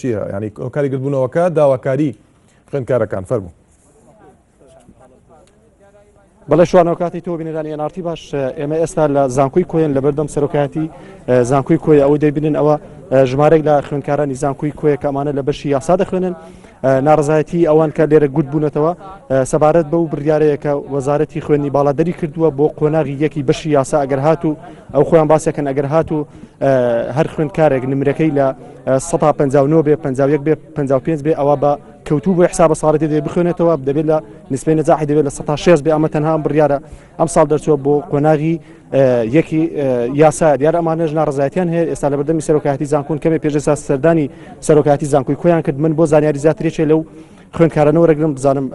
چییە یانی هۆکاری گردبوونەوەکە داواکاری خوێندکارەکان فەرموو. بەڵێ شوان ئەوکاتی تۆ بینەرانی ئێنارتی باش ئێمە ئێستا لە زانکۆی کۆیەن لەبەردەم سەرۆکایەتی زانکۆی کۆیە ئەوەی دەیبینن ئەوە ژمارێک لە خوێندکارانی زانکۆی کۆیە کە ئەمانە لە بەشی یاسا دەخوێنن ناڕزایەتی ئەوان کە لێرە گوت بوونەتەوە سەبارەت بەو بڕیارەیە کە وەزارەتی خوێندنی باڵا دەری کردووە بۆ قۆناغی یەکی بەشی یاسا ئەگەر هاتوو ئەو خۆیان باسەکەن ئەگەر هاتوو هەر خوێندکارێک نمرەکەی لە 159 بێ 51 بێ 55 بێ ئەوە بە کەوتوو بۆ حسابە ساڵێتی دەبێت بخوێنێتەوە دەبێت لە نسبەی نەجاحی دەبێت لە 6 بێ ئەمە تەنها ئەم بڕیارە ئەم ساڵ دەرچووە بۆ قۆناغی یەکی یاسا دیار ئەمانەش ناڕزایەتیان هەیە ئێستا لە بەردەمی سەرۆکایەتی زانکۆن کەمێ پێش ئێستا سەردانی سەرۆکایەتی زانکۆی کۆیان کرد من بۆ زانیاری زیاترێکێ لەو خوێندکارانە وەرەگرم بزانم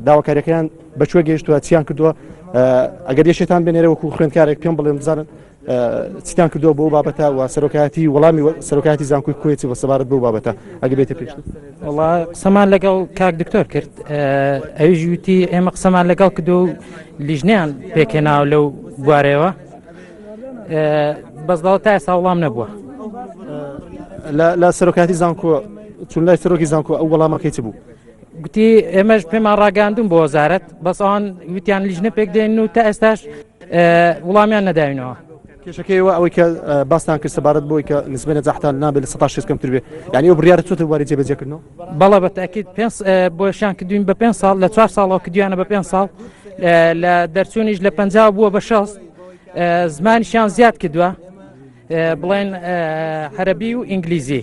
داواکاریەکەیان بەکوێ گەیشتووە چیان کردووە ئەگەر یەکێتان بێنێرە وەکو خوێندکارێک پێم بڵێم بزانن چیتان کردووە بۆ بابەتە و سەرۆکایەتی وەڵامی سەرۆکایەتی زانکۆی کۆیە چی بە سەبارەت بەو بابەتە ئەگە بێتە پێش وەڵا قسەمان لەگەڵ کاک دکتۆر کرد ئەویش وتی ئێمە قسەمان لەگەڵ کردو و لیژنەیان پێکهێناوە لەو بوارەوە بەس دەڵێت تا ئێستا وەڵام نەبووە لە سەرۆکایەتی زانکۆ چون لای سەرۆکی زانکۆ ئەو وەڵامەکەی چ بوو؟ گوتی ئێمەش پێمان ڕاگەاندون بۆ وەزارەت بەس ئەوان وتیان لیژنە پێک دێن و تا ئێستاش وڵامیان نەداوینەوە. کێشەکەی ئێوە ئەوەی کە باستان کرد سەبارەت بۆی کە نسبەی نەجاحتان نابێت لە سەتا شێست کەمتر بێ یعنی ئەو بڕیارە چۆتە بواری جێبەجێکردنەوە؟ بەڵێ بە تاکید پێ بۆشیان کردوین بە پێ ساڵ لە چوار ساڵەوە کردویانە بە پێ ساڵ لە دەرچوونیش لە پ بووە بە شەست زمانیشیان زیاد کردووە بڵێن عەربی و ئینگلیزی.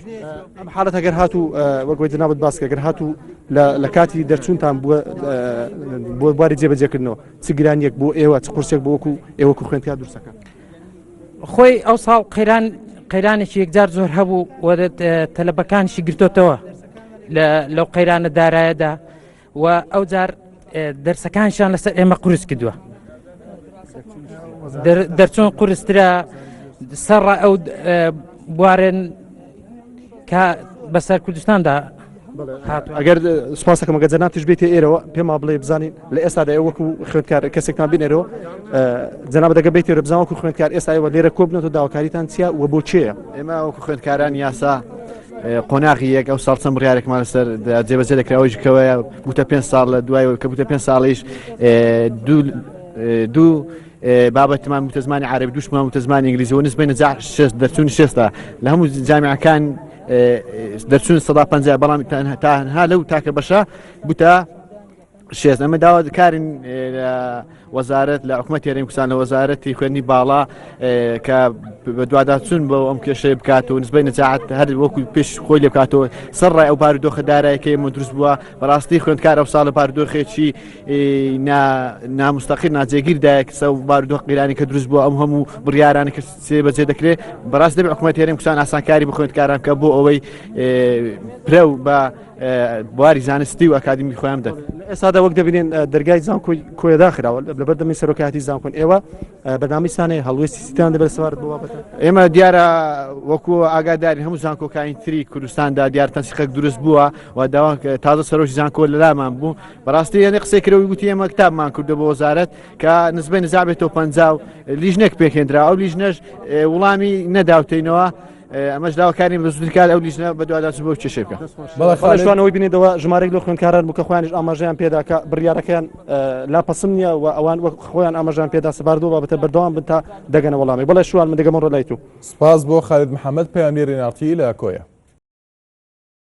ئەم حاڵەت ئەگەر هاتوو وەک وەی جەنابت باس کرد گەر هاتوو لە کاتی دەرچوونتان بووە بۆ بواری جێبەجێکردنەوە چ گرانیەک بۆ ئێوە چ قورسێک بۆ وەکو ئێوە وەکو خوێندکار دروستەکەن؟ خۆی ئەو ساڵ قەیران قەیرانێکی یەکجار زۆر هەبوو و تەلەبەکانیشی گرتۆتەوە لەو قەیرانە دارایەدا و ئەو جار دەرسەکانشان لەسەر ئێمە قورس کردووە دەرچوون قورسترە سەر ئەو بوارێن کە بەسەر کوردستاندا ئەگەر سوپاسەکەم ئەگەر جەنابتیش بێتە ئێرەوە پێما بڵێ بزانین لە ئێستادا ئێوە وەکو خوێندکار کەسێکتان بینێرەوە جەناب دەگە بێت ئێرە بزان وەکو خوێندکار ئێستا ئێوە لێرە کۆبنەوە داواکاریتان چییە و بۆ چێە ئێمە وەکو خوێندکاران یاسا قۆناغی یەک ئەو ساڵ چەند بڕیارێکمان لەسەر جێبەجێ دەکرا ئەویش کەوەیە بوتە پێ ساڵ لە دوای کە بوتە پێ ساڵیش دوو دوو بابەتمان بوتە زمانی عربی دووشمان بوتە زمانی ئینگلیزی و نسبەی نەجاح شێست دەرچوون شێستە لە هەموو جامیعەکان دەرچوون سەدا پ بەڵام تەنها لەو تاکە بەشە بوتە شێست ئەمە داوا کارین لە وەزارەت لە حکومەت هەرێم کوردستان لە وەزارەتی خوێندنی باڵا کە بەدواداچوون بۆ ئەم کێشەیە بکات و نسبەی نەجاعەت هەر وەکو پێش خۆی لێ بکاتەوە سەر ڕای ئەو بارودۆخە دارایەکەی ئێمە دروست بووە بەڕاستی خوێندکار ئەو ساڵە بارودۆخێکی نامستەقیر ناجێگیردایە کە سەو بارودۆخ قیرانی کە دروست بووە ئەم هەموو بڕیارانە کە جێبەجێ دەکرێت بەڕاست دەبێت حکومەت هەرێم کوردستان ئاسانکاری بۆ خوێندکاران بکات بۆ ئەوەی پرەو بە بواری زانستی و ئەکادیمی خۆیان بدەن. لە ئێستادا وەک دەبینین دەرگای زانکۆی کۆیە داخراوە لەبەر دەمی سەرۆکایەتی زانکۆن ئێوە بەرنامەی سانەیە هەڵوێستی چیتان دەبێت سەبارەت بەو بابەتە؟ ئێمە دیارە وەکو ئاگادارین هەموو زانکۆکانی تری کوردستاندا دیار تەنسیقێک دروست بووە و داوا تازە سەرۆکی زانکۆ لەلامان بوو بەڕاستی یعنی قسەی کرەوەی گوتی ئێمە کتابمان کردو بۆ وەزارەت کە نسبەی نزا بێتەوە 50 و لیژنێک پێکهێنرا ئەو لیژنەش وڵامی نەداوتینەوە ئەمەش داواکارین بە زووترین کات ئەو لیژنە بەدواداچوون بۆ کێشەی بکات. بەڵێ خالد. شوان ئەوەی بینێتەوە ژمارەیەک لەو خوێندکاران بوو کە خۆیانیش ئاماژەیان پێدا کە بڕیارەکەیان لا پەسند نییە و ئەوان وەک خۆیان ئاماژەیان پێدا سەبارەت بەو بابەتە بەردەوام بن تا دەگەنە وەڵامێک. بەڵێ شوان من دەگەمە ڕۆ لای تو. سپاس بۆ خالد محەمەد پەیامنێری ناڕتی لە کۆیە.